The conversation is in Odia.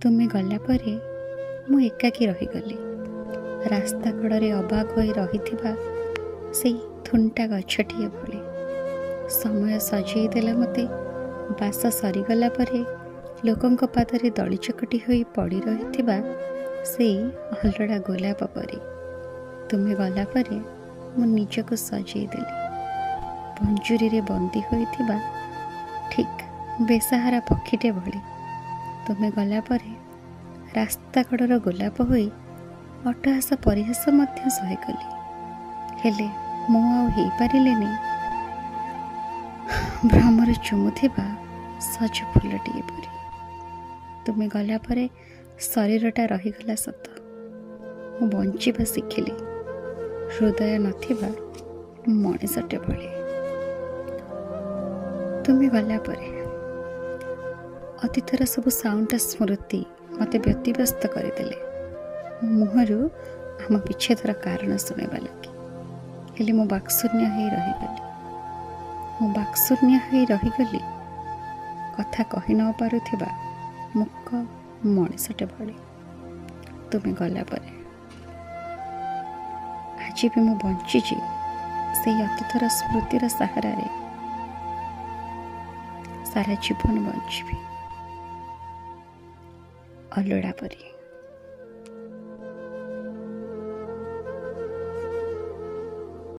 ତୁମେ ଗଲା ପରେ ମୁଁ ଏକାକୀ ରହିଗଲି, ରାସ୍ତା କଡ଼ରେ ଅବାକ ହୋଇ ରହିଥିବା ସେଇ ଥୁଣ୍ଟା ଗଛଟିଏ ଭଳି। ସମୟ ସଜେଇ ଦେଲା ମୋତେ ବାସ ସରିଗଲା ପରେ ଲୋକଙ୍କ ପାଦରେ ଦଳି ଚକଟି ହୋଇ ପଡ଼ି ରହିଥିବା ସେଇ ଅଲଡ଼ା ଗୋଲାପ ପରି। ତୁମେ ଗଲା ପରେ ମୁଁ ନିଜକୁ ସଜେଇ ଦେଲି ପଞ୍ଜୁରୀରେ ବନ୍ଦୀ ହୋଇଥିବା ଠିକ୍ ବେସାହାରା ପକ୍ଷୀଟେ ଭଳି। ତୁମେ ଗଲା ପରେ ରାସ୍ତା କଡ଼ର ଗୋଲାପ ହୋଇ ଅଟ୍ଟହାସ ପରିହାସ ମଧ୍ୟ ସହିଗଲି, ହେଲେ ମୁଁ ଆଉ ହେଇପାରିଲିନି ଭ୍ରମର ଚୁମୁଥିବା ସଜ ଫୁଲଟିଏ ପରି। ତୁମେ ଗଲା ପରେ ଶରୀରଟା ରହିଗଲା ସତ, ମୁଁ ବଞ୍ଚିବା ଶିଖିଲି ହୃଦୟ ନଥିବା ମଣିଷଟେ ଭଳି। ତୁମେ ଗଲା ପରେ ଅତୀତର ସବୁ ସାଉଣ୍ଡ ସ୍ମୃତି ମୋତେ ବ୍ୟତିବ୍ୟସ୍ତ କରିଦେଲେ ମୋ ମୁହଁରୁ ଆମ ବିଚ୍ଛେଦର କାରଣ ଶୁଣିବା ଲାଗି। ହେଲେ ମୁଁ ବାକ୍ଶୂନ୍ୟ ହୋଇ ରହିଗଲି, ମୁଁ ବାକ୍ଶୂନ୍ୟ ହୋଇ ରହିଗଲି କଥା କହି ନ ପାରୁଥିବା ମୂକ ମଣିଷଟେ ଭଳି। ତୁମେ ଗଲା ପରେ ଆଜି ବି ମୁଁ ବଞ୍ଚିଛି ସେଇ ଅତୀତର ସ୍ମୃତିର ସାହାରାରେ, ସାରା ଜୀବନ ବଞ୍ଚିବି ଅଲୋଡ଼ା ପରି।